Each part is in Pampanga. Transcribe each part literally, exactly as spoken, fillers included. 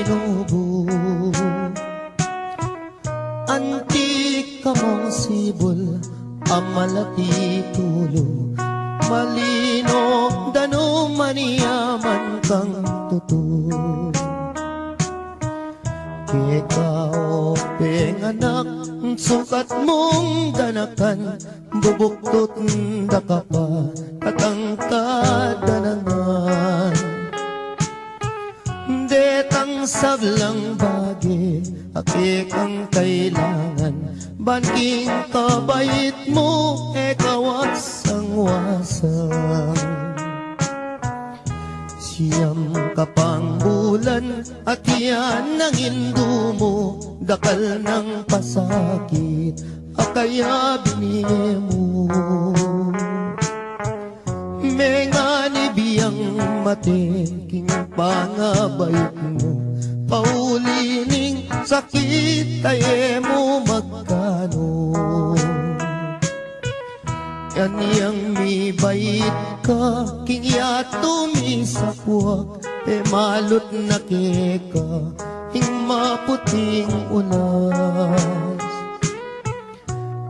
inubu. Anti ka mung sibul a malati tulu, malino danum a niyaman kang tutu. Keka o penganak, sukat mung danakan, bubuktut da ka pa, tatangkad da na ngan. Detang sablang bage a kekang kailangan, ban king kabait mu e kawasang-wasang. Siyam ka pang bulan, atin nang indu mu, dakal nang pasakit a kaya binie mu. Menganib yang mate king pangabait mu, pauli ning sakit a e mu magkanu. Anyang mibait ka king yatu misapuak, e malut na keka ing maputing unas.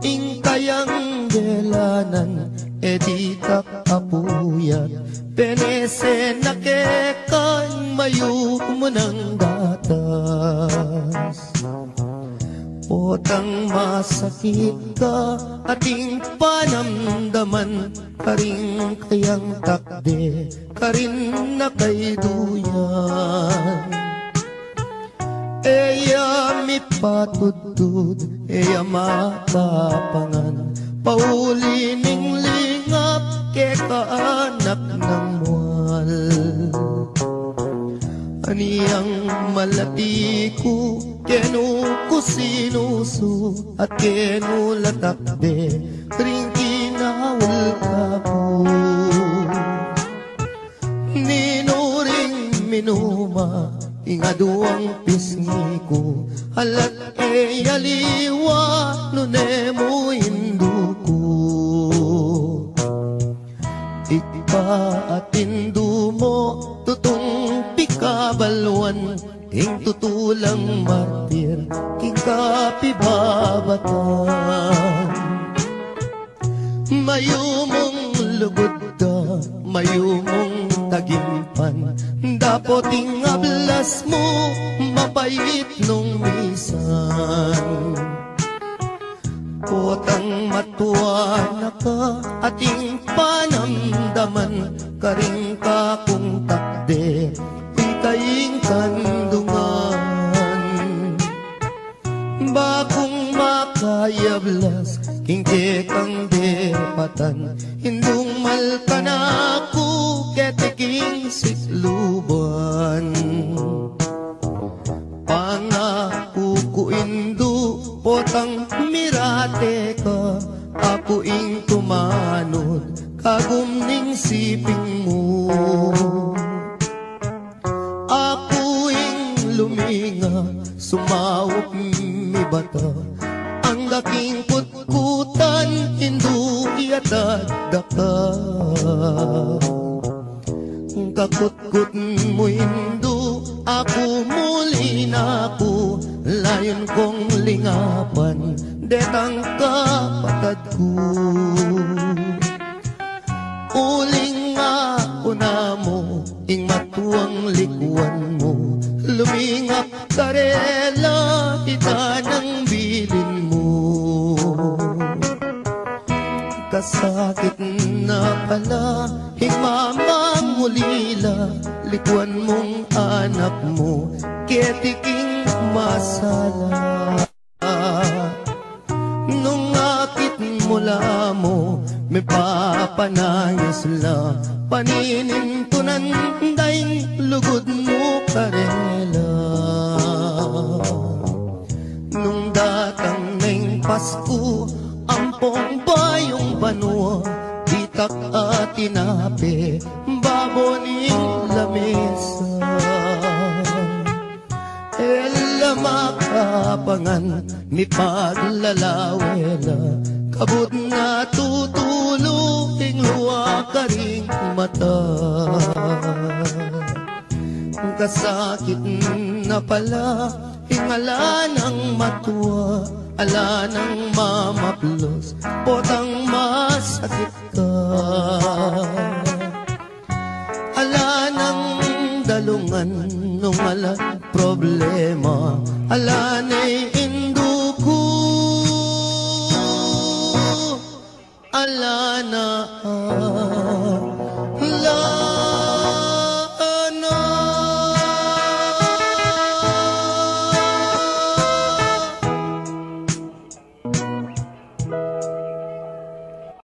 Ing kayang delanan e ditak apuyat, penese na keka ing mayumu nang gatas. Potang masakit ka, ating panamdaman, karing kayang takde, karin na kay duyan. E ya mipatudtud, e ya makapangan, pauli ning lingap keka anak nang mual. Anyang malati ku, kenu ku sinusu, at kenu la takde ring kinaul kaku. Ninu ring minuma ing aduang pisngi ku, alat e aliwa nune mu indu ku. Ikpa at indu mu tutung pikabaluan, ing tutu lang martir king kapibabatan. Mayumung lugud da, mayumung tagimpan, dapot ing ablas mu mapait nung misan. Potang matua na ka, ating panamdaman, karing kakung takde, ika ing kandungan. Bakung makayablas king kekang depatan, indung mal kanaku keti king sikluban. Pangaku ku indu, potang mirate ka, aku ing tumanud kagum ning siping mu. Aku ing luminga, sumaup mibata, angga king kutkutan, indu, iatad da ka. Kakutkut mu indu, aku muli na ku, layun kung lingapan detang kapatad ku. Uling aku na mu ing matuang likuan mu, lumingap karela, ita nang bilin mu. Kasakit na pala ing mamang ulila, likuan mung anak mu keti king masala. Nung akit mu la mu, mipapanangis la, paninintunan da ing lugud mu karela. Nung datang na ing Pasku, ampong bayung banua, ditak a tinape babo ning lamesa. E la makapangan, mipaglalawela, kabud na tutulu ing lua karing mata. Kasakit na pala, ing ala nang matua, ala nang mamaplos, potang masakit ka. Ala nang dalungan nung ala problema, ala na indu ku, ala na, ala na.